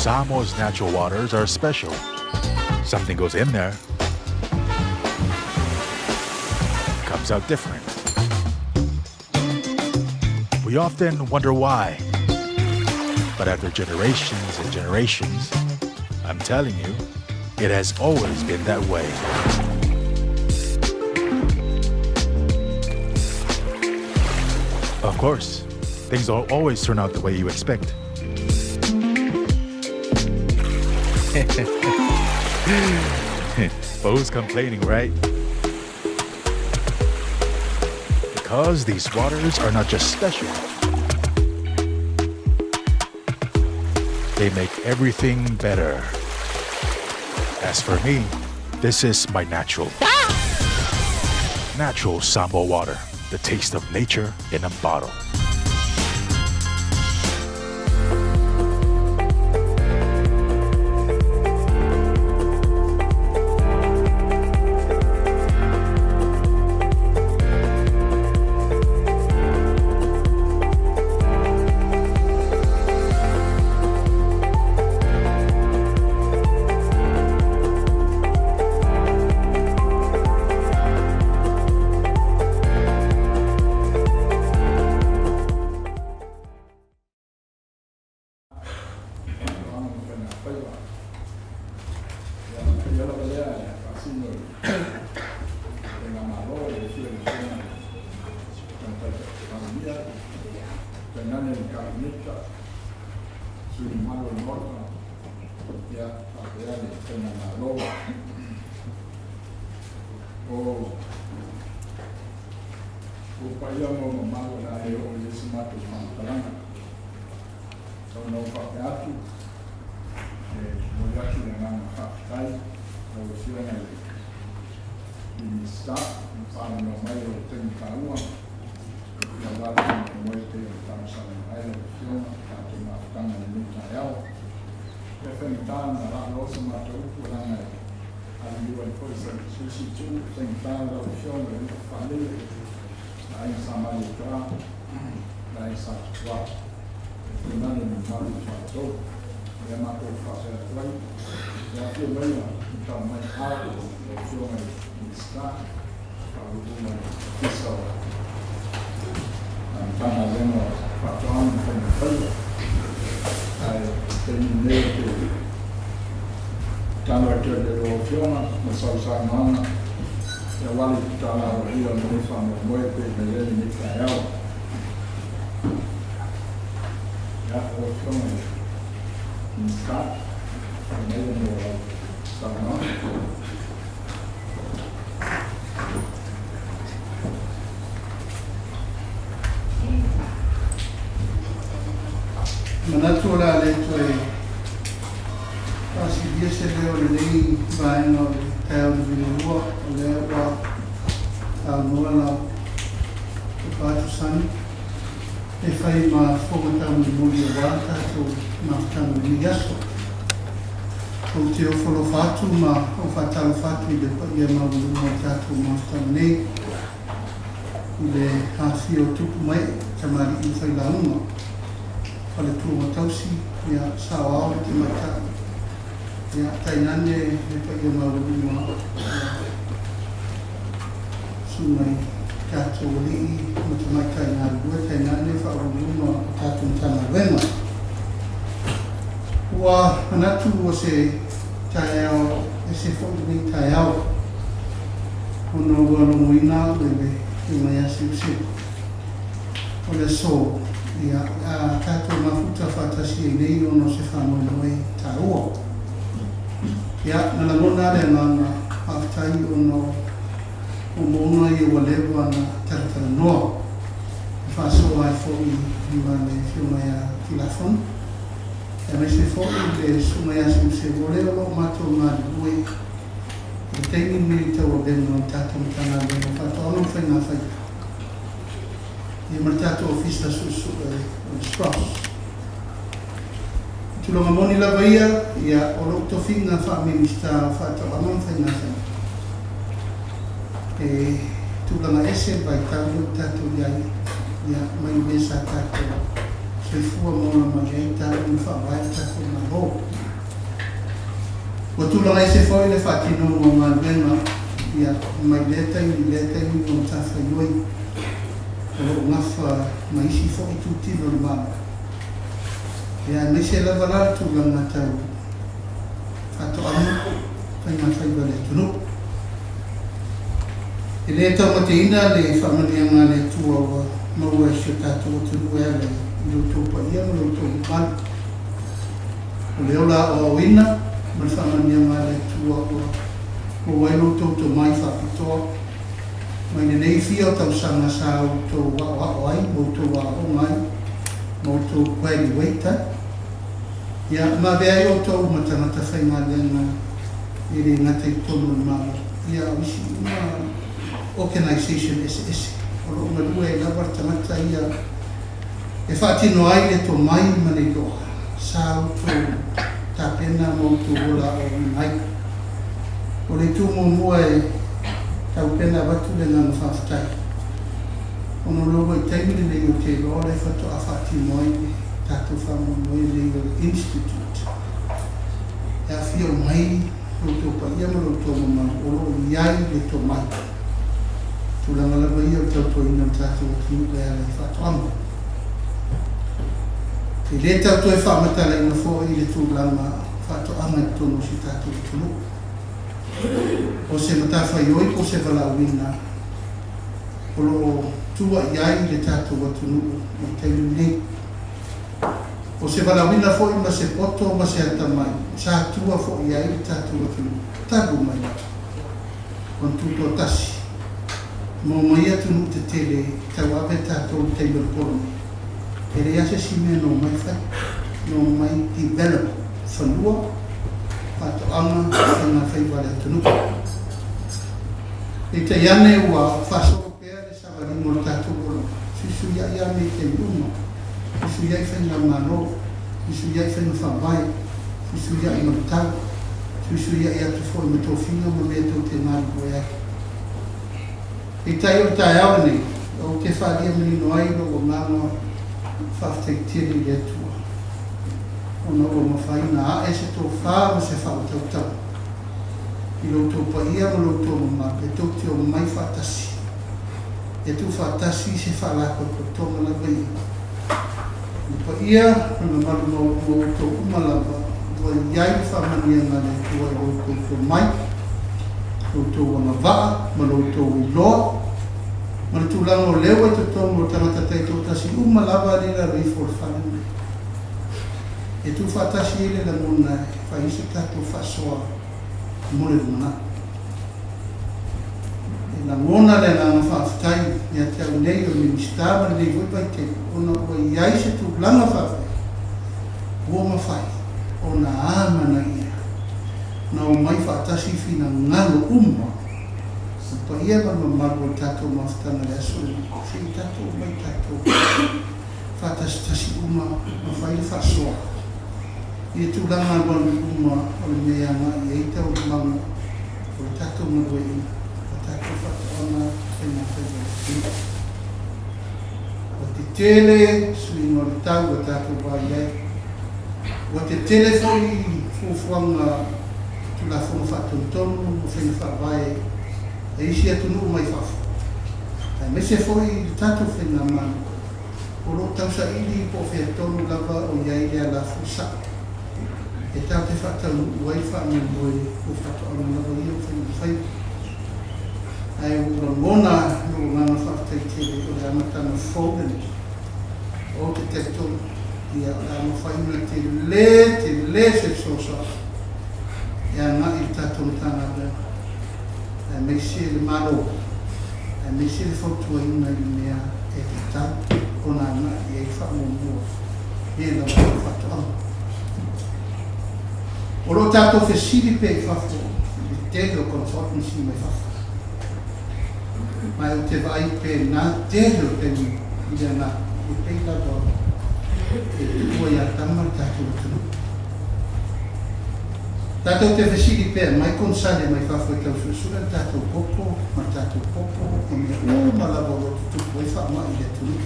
Samoa's natural waters are special. Something goes in there, comes out different. We often wonder why. But after generations and generations, I'm telling you, it has always been that way. Of course, things don't always turn out the way you expect. But who's complaining, right? Because these waters are not just special. They make everything better. As for me, this is my natural. Natural Samoa water, the taste of nature in a bottle. Manatu o la le toe faasilia se leo o lenei vaega o le taeao liugalua o lea ua saunoa lau pepa atu sani e fai ma fofoga taumolimoli aua tatou mafutaga i lenei aso. Ou te ofo alofa atu ma ou faatalofa atu i le paia maualuluga o tatou mafutaga nei i le afifio o tupu ma ee, tamalii ma failauga, faletua ma tausi, ia saoao le tamaitai, ia tainane le paia maualuluga ia susuga i tatou alii ma tamaitai galulue, tainane faauluuluga o tatou Matagaluega. Ua manatu ua se taeao ese foi lenei taeao ona ua logoina au e le Afioga ia Seuseu o le aso ia a tatou mafuta faatasi ai nei ona o se faamoemoe taua. Ia, na lagona le agaga faafetai ona o moomooga ia ua leva ona talatalanoa e faasoa ai foi ma le Afioga ia Tilafono, aemaise foi le Susuga ia Seuseu o lea o lo o matou galulue i le taimi lenei i le tauavega o le tatou Matagaluega o Faatoaga ma Faiga Faiva ia ma le tatou Ofisa Suesue o le SROS. O tulaga moni lava ia, ia o lou tofiga faa-Minisita o Faatoaga ma Faiga Faiva, e tulaga ese le vaitau lea ua tatou i ai, ia, mai mea sa tatou soifua ma ola mai ai talu ona faavae le tatou Malo. Ua tulaga ese foi le faatinoga o galuega ia mai lea taimi i lea taimi ma matafaioi o lo o gafa ma isi foi itutino o le Malo. Ia aemaise lava la le tulaga tau faatoaga, faigafaiva a le atunuu. E le taumateina le faamanuiaga a le Atua ua maua e si o tatou atunuu e ala i lo outou paia ma lo outou mamalu. O le ola aoaoina ma le faamanuiaga a le Atua ua maua ai lo outou tomai faapitoa mai lenei fia o tausaga sa outou aoao ai ma outou aooga ai ma outou graduate ai. Ia, ma avea ai outou ma tagata faigaluega e le gata i totonu o le Malo, ia a o isi uma organization eseese o lo o galue ai lava le tagata ia e faatino ai le tomai ma le iloa sa outou tapena ma outou ola aoaoina ai. O le itu muamua e taupena avatu le agaga faafetai, ona o le vaitaimi lenei ou te iloa o lea faatoa faatino ai le tatou faamoemoe lenei o le Institute. E aafia uma ai lo outou paia ma lo outou mamalu o lo o i ai le tomai. Tulaga lava ia o le tautuaina o le tatou atunuu e ala i faatoaga. E le tau toe faamatalaina foi le tulaga faatoaga i totonu o si o tatou atunuu. O se matafaioi po o se valaauina o lo o tua i ai le tatou atunuu i le taimi lenei. O se valaauina foi ma se poto ma se atamai sa tua foi i ai le tatou atunuu talu mai lava ona tutoatasi ma omai atunuu tetele tauave tatou i le taimi o le kolone. E leai lava se isi mea na omai fai, na omai develop fanua, faatoaga, faigafaiva a le atunuu. Peitai ane ua faasolo pea le savaliga o le tatou olaga, fesuisuiai lava mea i taimi uma, fesuisuiai faigamalo, fesuisuiai faiga faavae, fesuisuiai ma le tau, fesuisuiai atu foi ma tofiga ma mea tou te galulue ai. Peitai o le taeao lenei, ou te faaalia manino ai lou agaga faafetai tele i le Atua, ona ua mafai ona ae se tofa ma se faautautaga i lo outou paia ma lo outou mamalu e tou te omai faatasi, e tuufaatasi se faalapotopotoga lava ia. Le paia ma le mamalu maualuga o outou uma lava ua i ai le faamanuiaga a le Atua i lo outou tomai, lo outou agavaa ma lo outou iloa, ma le tulaga o lea ua i totonu o tagata taitoatasi uma lava lea i lalo ifo o le fale lenei. E tuufaatasi ai le lagona e fai ai se tatou faasoa mo le lumanai. E lagona le agaga faafetai ia te au nei o le Minisita ma lenei foi vaitaimi ona ua i ai se tulaga faapea ua mafai ona amanaia na omai faatasi finagalo uma le paia ma le mamalu o le tatou mafutaga i le aso lenei, se i tatou omai tatou faatasitasi uma ma fai le faasoa i le tulaga alualu i luma o le mea e agai i ai taualumaga o le tatou galueaiina o tatou faatoaga faigafaiva i le atunuu. Ua tetele suiga o le tau ua tatou vaai ai. Ua tetele foi fuafuaga Tulafono Faatonutonu ma faiga faavae a isi atunuu mai fafo, aemaise foi le tatou faigamalo o lo o tausaili po o fea tonu lava o i ai le alafua sao e tatou te faataunuu ai le faamoemoe o faatoaga lava ia o faigafaiva. Ae ua lagona lou agaga faafetai tele o le amataga fou lenei. Ou te talitonu ia o le a mafai ona tele tele se fesoasoani e agai i le tatou Matagaluega, aemaise le Malo, aemaise le fautuaina i le mea e tatau ona agai i ai le faamuamua i mea lava tau faatoaga. O lo o tatou fesili pea i fafo i le tele o consultancy mai fafo, ma ou te vaai pena tele o taimi i le agaga e pei lava e tuua ia tama le tatou atunuu. Tatou te fesili pea mai konesale mai fafo e tau suesue le tatou koko ma le tatou popo ma mea uma lava o lo o tutupu ai faamai i le atunuu.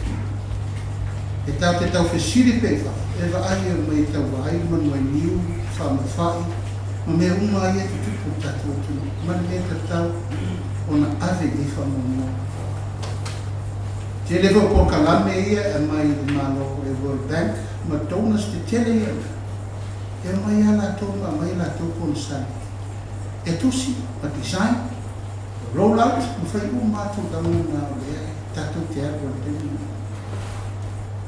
E tatou te taufesili pea i fafo, e vaai e omai e tauva ai manuainiu, faamafa'i, ma mea uma ia e tutupu i le tatou atunuu, ma le mea tatau ona ave i ai faamuamua. Tele foi o polokalame ia e aumai i le Malo o le World Bank ma donors tetele ia e aumai lava latou ma aumai a latou konesale e tusi ma design, roll out ma fai uma lava tulaga na o lea tatou te alu ai i le taimi lenei.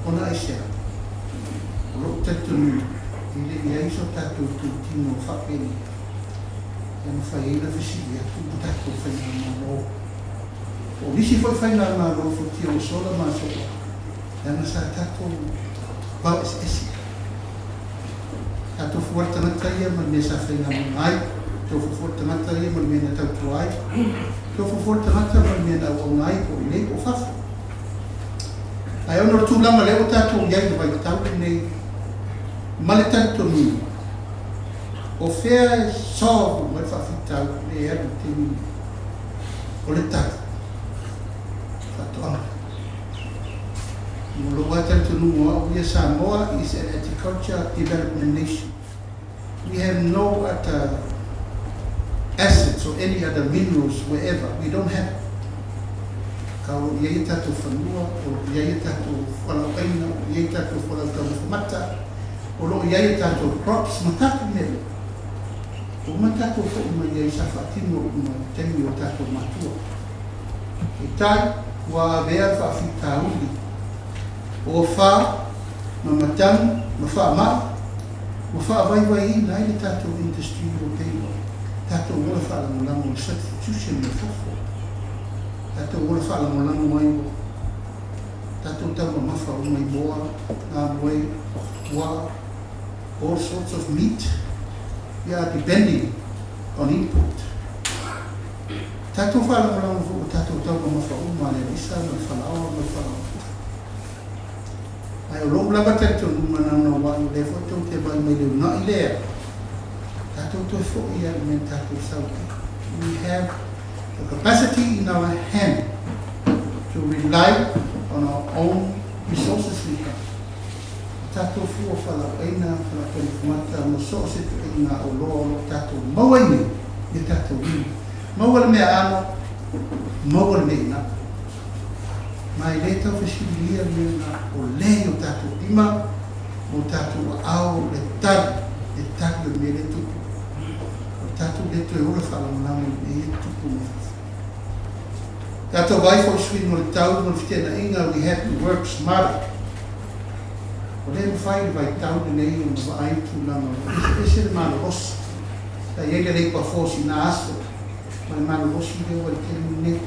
Ona aisea? O lou talitonuga, e le i ai so tatou itutino faapenei e mafai ai ona fesili atu le tatou Faigamalo. Po o nisi foi Faigamalo i futia ua sola ma aso ua, leaga sa tatou vao eseese. Sa tofu lava le tagata ia ma le mea sa faigaluega ai, tofu foi le tagata ia ma le mea na tautua ai, tofu foi le tagata ma le mea na auauna ai, po o i inei po o fafo. Ae ona o le tulaga lea ua tatou i ai i le vaitau lenei ma le talitonuga, o fea e solve uma ai le faafitauli lea e alu i le taimi lenei, o le tali, faatoaga. Mo lou lava talitonuga o au ia, Samoa is an agriculture development nation. We have no other assets or any other minerals wherever. We don't have it. A o lo o i ai a tatou fanua, o lo o i ai a tatou fualaauaina, o lo o i ai a tatou fualaau taumafa mata, o lo o i ai a tatou crops ma tatou mea uma. Ua uma tatou foi mai ai sa faatino uma i le taimi o tatou matua. Peitai, ua avea le faafitauli o afa ma matagi ma faamai ua faavaivaiina ai le tatou industry ua pei ua tatou ola faalagolago i le substitution mai fafo. Tatou ola faalagolago ai ua tatou taumamafa uma i moa, gamoe, puaa, all sorts of meat. We are depending on import. Tatou faalagolago foi ua tatou taumamafa uma i le alisa ma le falaoa ma le falaoa. Ae o lou lava talitonuga na ona auai o lea foi tou te vaai mai i le una'i lea, tatou toe foi lava i le mea na tatou sau ai. We have the capacity in our hand to rely on our own resources we have. O tatou fua fualaauaina, fualaau taumafamata ma so o se ituaiga oloa o lo o tatou maua i nei i o tatou lima. Maua le meaano, maua le mea inā. Ma e le tau fesiligia le mea lena, o lea i o tatou lima ma o tatou aao le tali, le tali o le mea lea e tupu. O le tatou le toe ola faalagolago i mea ia e tutupu mai fafo. Tatou vaai foi i suiga o le tau ma le feteenaiga, we have to work smarter. O lea e mafai i le vaitau lenei ona vaai i tulaga o lo o eseese le malolosi. Sa i ai le labour force i na aso ma le malolosi lea ua i le taimi lenei.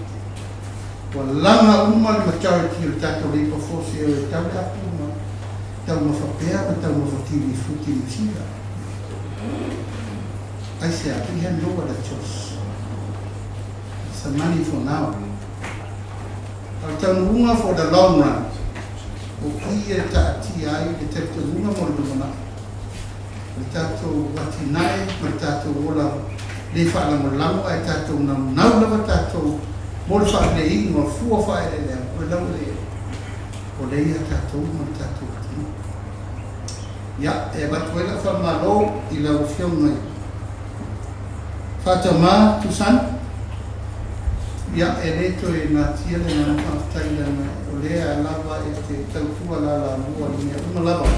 Ua laga uma le majority o le tatou labour force e o e tau le apu ma taumafa pea ma taumafa kiwi fruit i Niu Sila. Aisea? We have no other choice. It's the money for now. A o le taunuuga for the long run, o i e taatia ai le talitonuga mo le lumanai, o le tatou atinae ma le tatou ola le faalagolago ae tatou naunau lava tatou mo le faaleleiga o fua faaeleeleaga o le laueleele o lea ia tatou ma le tatou atunuu. Ia, e avatu ai lau faamalo i lau Afioga i Faatama Tusani. Ia, e le toe natia le agaga faafetai leaga o lea lava e te tautua lalamua i mea uma lava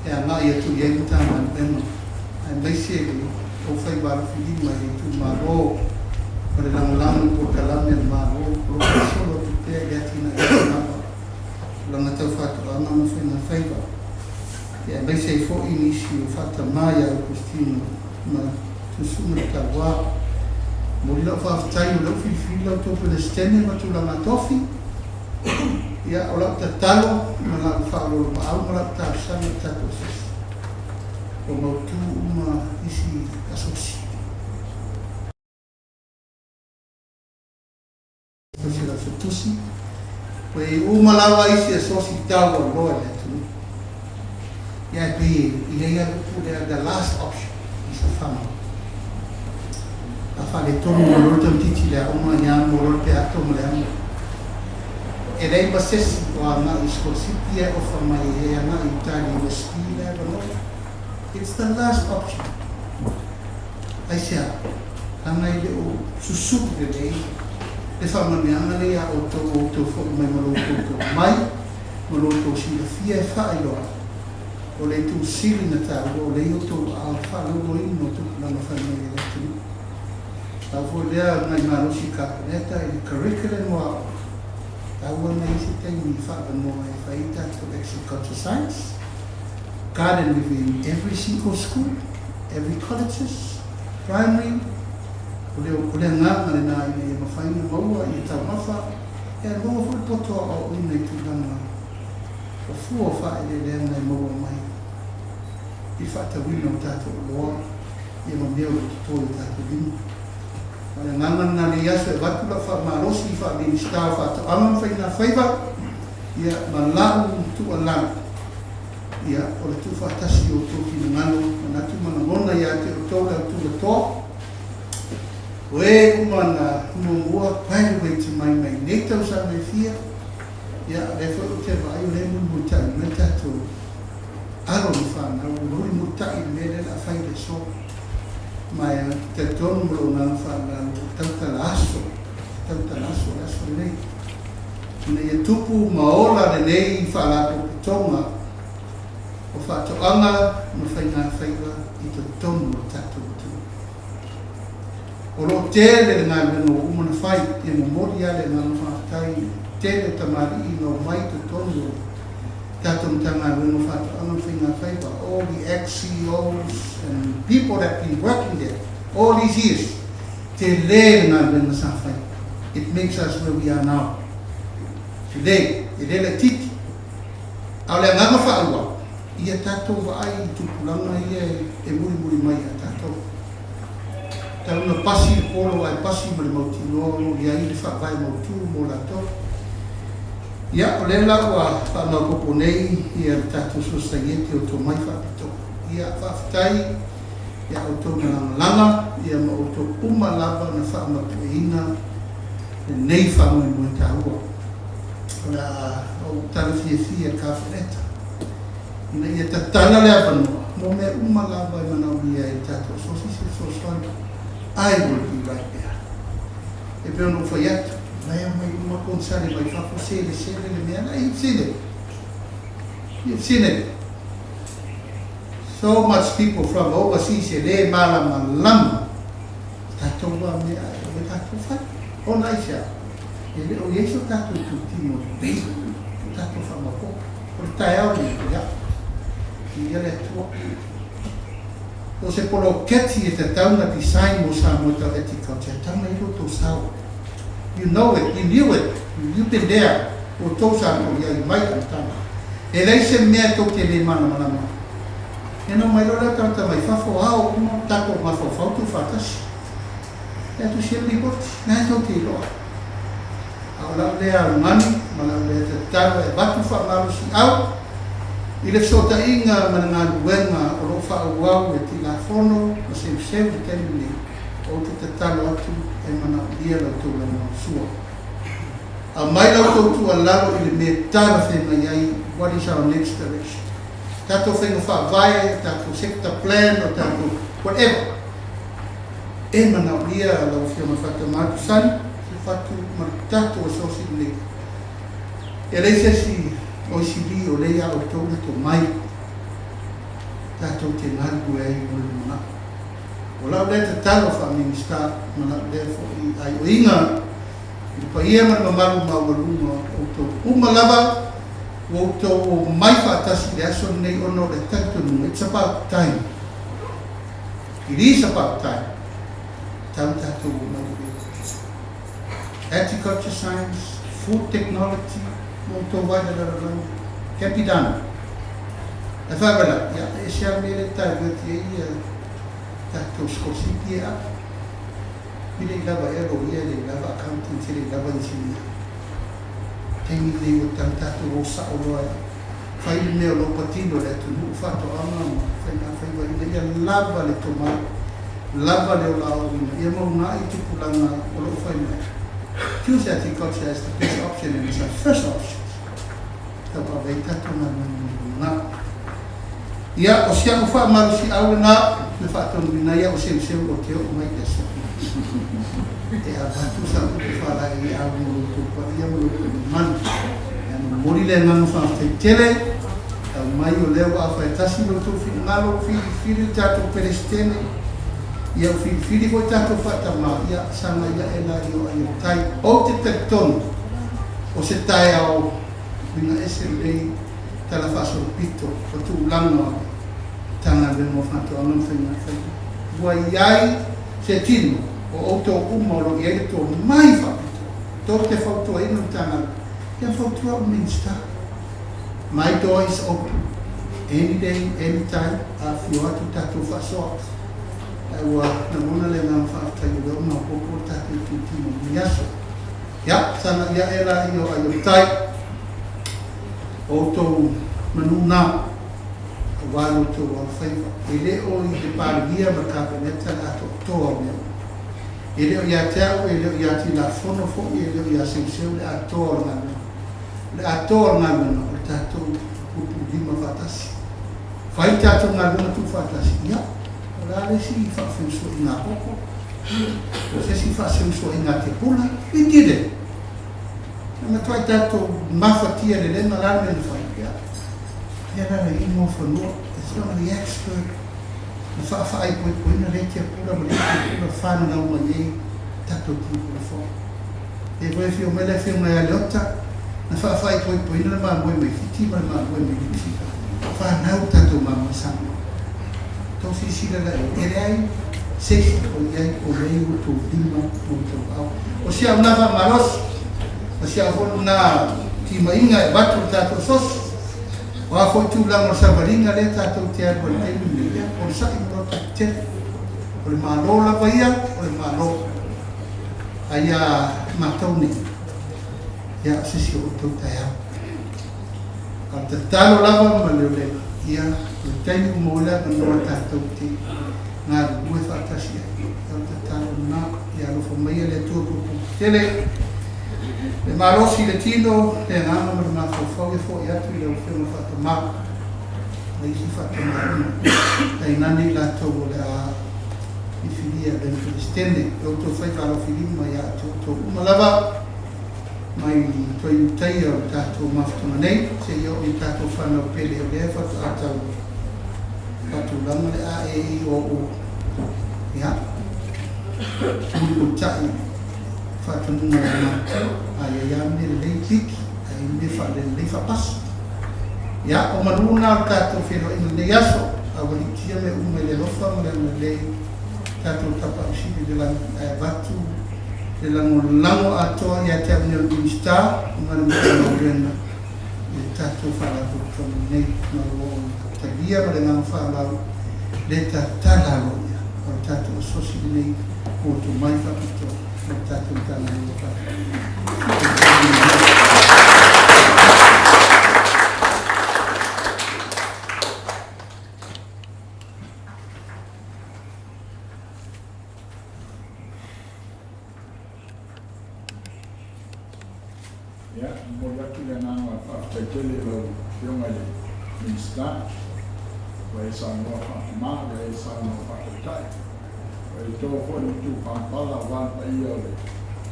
e agai atu i ai le Matagaluega, aemaise le tou faiva alofilima i le itumalo ma le lagolago i polokalame a le Malo o lo o faasolo atu pea i le atinaeina lava o tulaga tau faatoaga ma faigafaiva, ia aemaise ai foi nisi o faatama ia Augustino ma Tuisuga le Tauā. Momoli lau faafetai o lea ua filifili la outou Peresetene ma tulaga tofi. Ia, o lau tatalo ma lau faaoloolomaau ma lau talosaga i le tatou asosi, ua mautu uma isi asosi. Asosi o le Asotusi, ua i ai uma lava isi asosi taualoa i le atunuu. Ia, e pei e i ai lava le upu lea, the last option is a farmer. A faaletonu mai loa le tamaitiiti i le aoga, ia amo loa le peato ma le amo. E leai ma se isi o agai i sikolasipi ia e ofa mai e agai i uta i le University le avanoa. It's the last option. Aisea? Leaga e le o susulu lelei le faamanuiaga lea ia outou ua outou foi mai ma lo outou tomai ma lo outou silafia e faailoa ai, o le itu sili na taua o lea i outou aao le faalauiloaina o tupulaga fai mai e le atunuu. Pau foi lea nai malosi Kapeneta i le curriculum o aoga, taua na i ai se taimi faaavanoa e fai ai tatou Agriculture Science, garden within every single school, every colleges, primary, o le o le agaga lena ina ia mafai ona maua ia taumafa, ae maua foi le poto aoaoina i tulaga o fua o faaeleeleaga e maua mai i le faatauina o tatou oloa ia ma mea o lo o totoe i o tatou lima. A o le agaga lena i lenei aso e avatu lau faamalosi i faa-Minisita o Faatoaga ma Faigafaiva ia ma lau tuualalo, ia o le tuufaatasi o outou finagalo, manatu ma lagona ia te outou le au tulatoa, o e uma na muamua graduate mai mai nei tausaga e fia, ia o lea foi ou te vaai o lea e mulimulitai mai tatou alo ma fanau ua mulimulitai i le mea lea o le a fai i le aso. Ma e talitonu ma lou agaga faaaloalo ua tautala aso, tautala aso le aso lenei, ina ia tupu ma ola lenei Faalapotopotoga o Faatoaga ma Faigafaiva i totonu o le tatou atunuu. O lo o tele le galuega ua uma ona fai, e momoli lava le agaga faafetai i le tele o tamalii na omai i totonu o le tatou Matagaluega o Faatoaga ma Faigafaiva, all the ex-CEOs and people that been working there all these years, tele le galuega sa fai. It makes us where we are now today, e le laitiiti. A o le agaga faaauau, ia tatou vaai i tupulaga ia e mulimuli mai ia tatou. Talu ona pasi le polo ae pasi ma le mautinoa o lo o i ai le faavae mautu mo latou. Ia, o lea la ua faamaopoopo nei ia le tatou Sosaiete o Tomai Faapitoa. Ia, faafetai ia outou na lagalaga, ia ma outou uma lava na faamatueina lenei faamoemoe taua. O le a ou tala fiafia i le Kapeneta ina ia tatala le avanoa mo mea uma lava e manaomia ai le tatou asosi se fesoasoani. I will be right there. E pei ona ou fai atu, la e aumai uma konesale mai fafo selesele le mea la. You've seen it. You've seen it. So much people from overseas e le malamalama tatou a mea ae o le tatou fai. Ona aisea? E le o i ai so tatou itutino lelei o tatou faamaopoopo. O le taeao lenei, ia, viia le Atua. O se poloketi e tatau na design mo Samoa tau agriculture, e tatau ona i ai lo outou sao. You know it, you knew it, you've been there, o outou sa tou i ai mai amataga. E leai se mea tou te le malamalama ai. Ia na omai loa lea tagata mai fafo, ao uma tatou mafaufau tuufaatasi. Ia tusi ai le lipoti, na e tou te iloa ai. A o lau lea augani ma lau lea tatalo e avatu faamalosiau i le fesootaiga ma le galuega o lo o faaauau e Tilafono ma Seuseu i le taimi lenei, ou te tatalo atu e manaomia la outou lagolagosua. Aumai la outou tuualalo i le mea e talafeagai ai, what is our next direction? Tatou faiga faavae, tatou sector plan, o tatou whatever. E manaomia lau Afioga Faatama Tusani, se fatu ma le tatou asosi lenei. E leai se isi OECD o lea ia outou le tomai tatou te galulue ai mo le lumanai. O lau lea tatalo faa-Minisita ma lau lea foi aioiga i le paia ma le mamalu maualuga o outou uma lava ua outou omai faatasi i le aso lenei ona o le talitonuga, it's about time. It is about time. Tau tatou omai i le agriculture science, food technology, ma outou vaai le lalolagi, can be done. Ae faapea, ia, e ese lava le mea lea e divert ai ia tatou sikolasipi ia ave. E le i lava ea loia, e le i lava accountants, e le i lava engineer. Taimi lenei ua tatau tatou o sao loa e fai le mea o lo o patino i le atunuu, faatoaga ma faigafaiva ina ia lava le tomai, lava le ola aoaoina, ia maunai tupulaga o lo o fai mai. Choose agriculture as the best option and as our first option. Tauave ai tatou galuega mo le lumanai. Ia, o si a'u faamalosiau lenā na faatonuina ai a'u seuseu ou te oo mai i le aso e avatu sa upu faalaeiau mo lo outou paia ma lo outou mamalu. Ae momoli le agaga faafetai tele aumai o lea ua afaetasi lo outou finagalo, filifili le tatou Peresetene, ia ua filifili foi tatou faatamā, ia sagai ae laia o ai o le tai. Ou te talitonu o se taeao uiga ese lenei tala faasolopito o tulaga o le Matagaluega o Faatoaga ma Faiga Faiva. Ua i ai se tino o outou uma o lo o i ai le tomai faapitoa tou te fautuaina le Matagaluega, ia fautua au i le Minisita. My door is open any day, any time, afifio atu tatou faasoa. Ae ua lagona le agaga faafetai o lea ua maopoopo le tatou itutino i lenei aso. Ia, sagai ae laia o ai o le tai, o outou manu na, aua lo outou alofaiva. E le o i le Palemia ma le Kapeneta le atoatoa o mea uma. E le o ia te au, e le o ia Tilafono foi, e le o ia Seuseu le atoa o le galuega. O le atoa o le galuega, o le tatou pupulima faatasi. Fai le tatou galuega tuufaatasi, ia, o le a le isi faafeusuaiga a koko, o se isi faaseusuaiga a tepula, we did it. Na matuai tatou mafatia lelega la le mea na fai, ia, ia la le imo o fanua, it's not the expert na faafaaipoipoina lea tiapula ma lea tiapula fananau mai ai tatou tiapula fou. E foi afio mai le afioga ia Leota, na faafaaipoipoina le mamoe mai Fiti ma le mamoe mai Niu Sila, fanau tatou mamoe Samoa. Tou silasila la i ai, e leai se isi o i ai o lea i outou lima ma outou aao. O si au na faamalosi, o si au foi lena timaiga e avatu i le tatou soso, o a foi tulaga o le savaliga lea tatou te alu ai i le taimi lenei, ia, o le sa'i ma loto tetele. O le Malo lava ia, o le Malo. A ia matou nei, ia, o se isi o outou taeao. A o le tatalo lava ma le olega, ia, o le taimi ua maua ai le avanoa tatou te galulue faatasi ai. O le tatalo lena, ia alofa maia le Atua Pulepuletetele, le malosi i le tino, le agaga ma le mafaufau ia foai atu i lau Afioga Faatamā ma isi faatamā uma, tainane i latou o le a filifilia e le Peresetene, e outou faiva alofilima ia te outou uma lava, mai toe Utaia o le tatou mafutaga nei, seia oo i tatou fanau pele o lea faatoa tau faatulaga le a e i o o ia mulimulita'i faatonuga e matua a ia ia mea lelei piki ae i mea faalelelei faapasi. Ia, o manu na o le tatou feiloaiga i lenei aso, a ua liutia mea uma i le alofa ma le agalelei tatou Tapaau Sili i le lagi ae avatu le lagolago atoa ia te au nei o le Minisita ma le Matagaluega i le tatou Faalapotopotoga nei ma o lo o talia ma le agaga faaaloalo le tatala aloaia o le tatou asosi lenei mo tomai faapitoa mo le tatou Matagaluega o Faatoaga. Ia, momoli atu le agaga faafetai tele i lau Afioga i le Minisita, ua e saunoa faatamā, ua e saunoa faataitai, ua e to foi le matua palapala aua le paia o le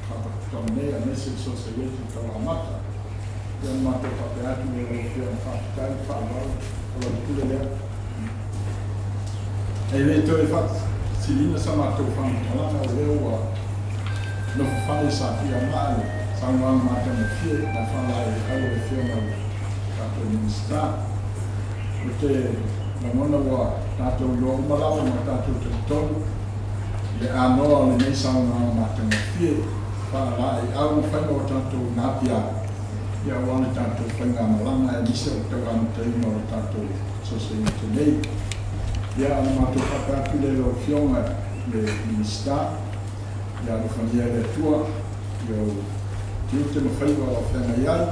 Faalapotopotoga nei aemaise le Sosaieti Tauamata. Ia, ona matou faapea atu lea i lau Afioga, faafetai le faaaloalo, o lau pule lea. E le toe faasiliina sa matou faamatalaga o lea ua nofo fale i Satuiamaa le saunoaga matagofie na faalaeiau e le Afioga i le tatou Minisita. Ou te lagona ua tatou iloa uma lava ma tatou talitonu i le anoa o lenei saunoaga matagofie faalaeiau ma faiga o tatou natia ia aua le tatou faigamalaga aemaise o le tau amataina o le tatou Sosaiete nei. Ia, ona matou faapea atu lea i lau Afioga i le Minisita, ia alofagia e le Atua i ou tiute ma faiva o lo o feagai ai,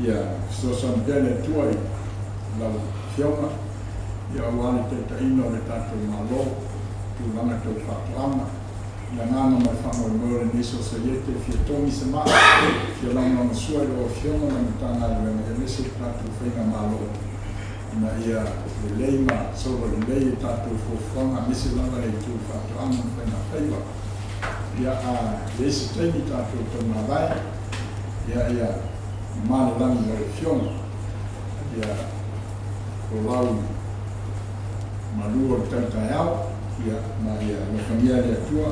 ia fesoasoani pea le Atua i lau Afioga, ia aua le taitaiina o le tatou Malo i tulaga tau faatoaga. Le agaga ma le faamoemoe o lenei sosaiete e fia togi se maa, fia lagolagasua i lau Afioga ma le Matagaluega aemaise le tatou faigamalo ina ia lelei ma solo lelei a tatou fuafuaga aemaise lava le itu faatoaga ma faigafaiva. Ia, a i ai se taimi tatou taumavae, ia, ia mamā le lagi i lau Afioga. Ia folau i malu o le tau taeao, ia, ma ia alofagia e le Atua,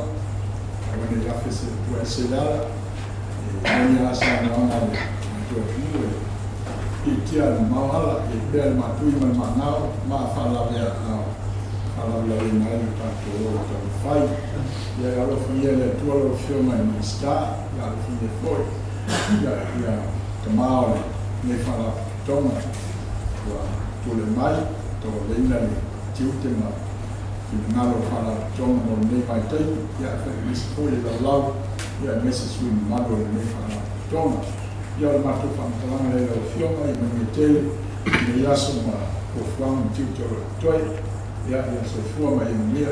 aua ne i afe se Atua ese i le ala, e moni lava saunoaga a le matou atunuu e piitia e mamao ala, e pea le matui ma le maagao, ma faalavea faalavelaveina ai lo tatou ola taumafai. Ia e alofagia e le Atua lau Afioga i Minisita, ia alofagia foi ia, ia tama o lenei faalapotopotoga ua tulai mai, tauaveina le tiute ma finagalo o le Faalapotopotoga mo lenei vaitaimi, ia aemaise foi le laulau, ia aemaise sui usufono mamalu o lenei Faalapotopotoga. Ia o le matou faamatalaga lea i lau Afioga, ia manuia tele lenei aso ma fuafuaga ma tiute o lo o totoe. Ia, ia soifua ma ia manuia.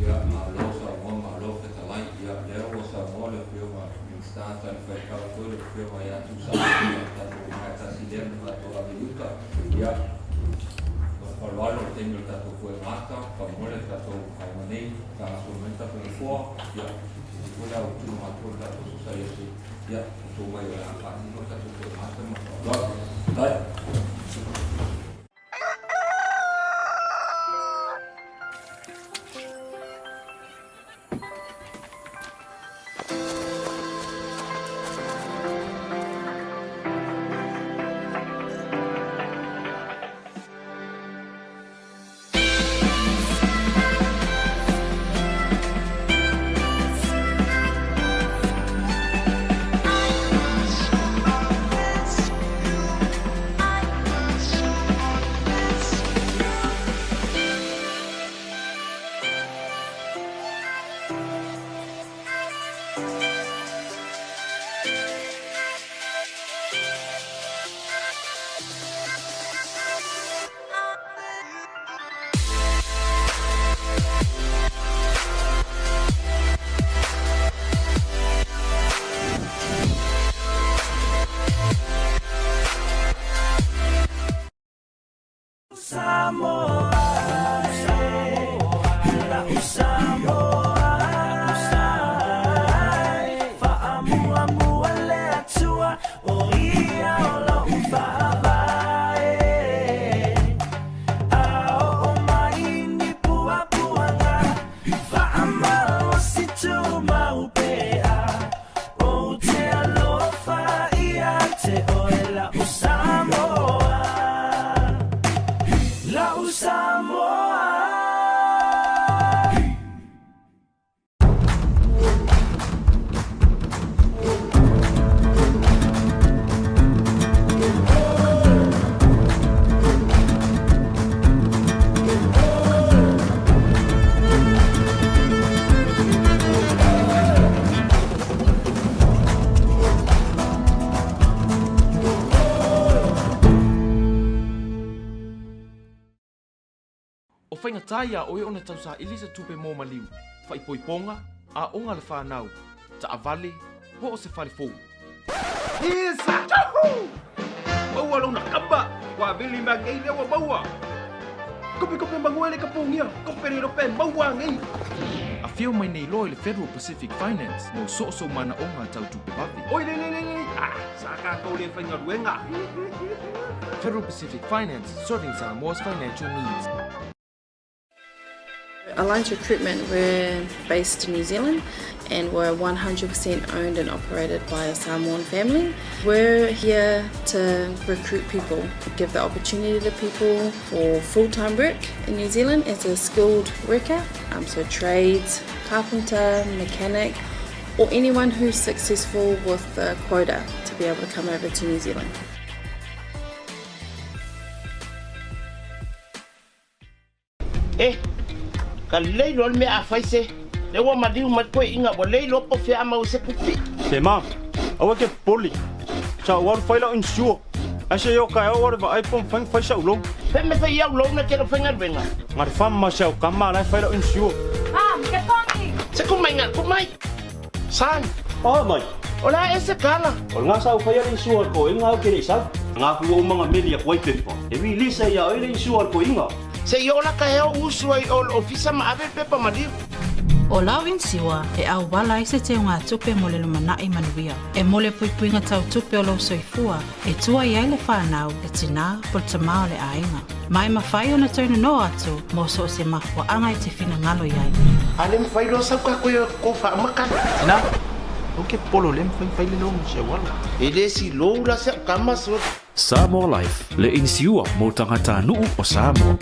Ia, malo saunoa, malo fetalai. Ia, lea ua saunoa le Afioga i le Minisita, talifuaitau foi le Afioga ia Tusa, ia, tatou vae tasi lea ma tatou ave i uta. Ia, o le faaaloalo i le taimi o le tatou foegata, faamolemole le tatou aiga nei, faagasolo mai le tatou nofoa, ia, foi le autuno atu o le tatou sosaiete, ia, outou mai o le a faatino le tatou foegata ma le faaaloalo. Faafetai. Samoa, la'u Samoa, fa'amuamua le Atua, o ia o lo'u fa'avae. A oo mai ni puapuaga, fa'amalosi tumau pea, ou te alofa ia te oe la'u Samoa. La'u Samoa. O faigata iā oe ona tausaili se tupe mo maliu, faaipoipoga, aoga a le fanau, taavale, po o se fale fou. Yes! Yahoo! Maua lona kamba! Ua vili mea nei lea ua maua! Kope kope mangua le kapungia! Kope le rope maua nei! Afio mai nei loa i le Federal Pacific Finance mo soosoo manaoga tau tupe vave. Oi le le le le! Ah, sa tatou le faigaluega! Federal Pacific Finance, serving Samoa's financial needs. Alliance Recruitment, we're based in New Zealand and we're 100% owned and operated by a Samoan family. We're here to recruit people, give the opportunity to people for full-time work in New Zealand as a skilled worker, so trades, carpenter, mechanic, or anyone who's successful with the quota to be able to come over to New Zealand. E, ka lelei loa le mea a fai se, lea ua maliu mai toeaiina ua le iloa po o fea a maua se tupe. Se ma, aua ke popole, sa ou alu fai lau insure. Ae se i o taeao ua le vaai po o mafai ona fai sa'u loan. Pe me fai iau loan e ke faigaluega. Ga le fam ma si au tama la e fai lau insure. Mam, ke pongi! Se ku mai nga ku mai. San. Oh mai. O la e se kala. O le ga sa ou faia le insure a le toeaina au ke le i sau. Ga fu ou manga meli atu ai pepa. E release ai ia oe le insure a le toeaina. Se i o la ka heo usu ai o le ofisa ma ave pepa maliu. O lau inisiua e auala ai se teugatupe mo le lumanai manuia. E mo le puipuiga tau tupe o lou soifua e tua i ai le fanau, le tinā po le tamā o le aiga. Ma e mafai ona toe nonoa atu mo so o se mafuaaga e te finagalo i ai. A le mafai loa sau ka koe ko faamakala. Tina, au ke polo le mafai fai le loan se wala. E le si lou la se kama so. Samoa Life, le inisiua mo tagatanuu o Samoa.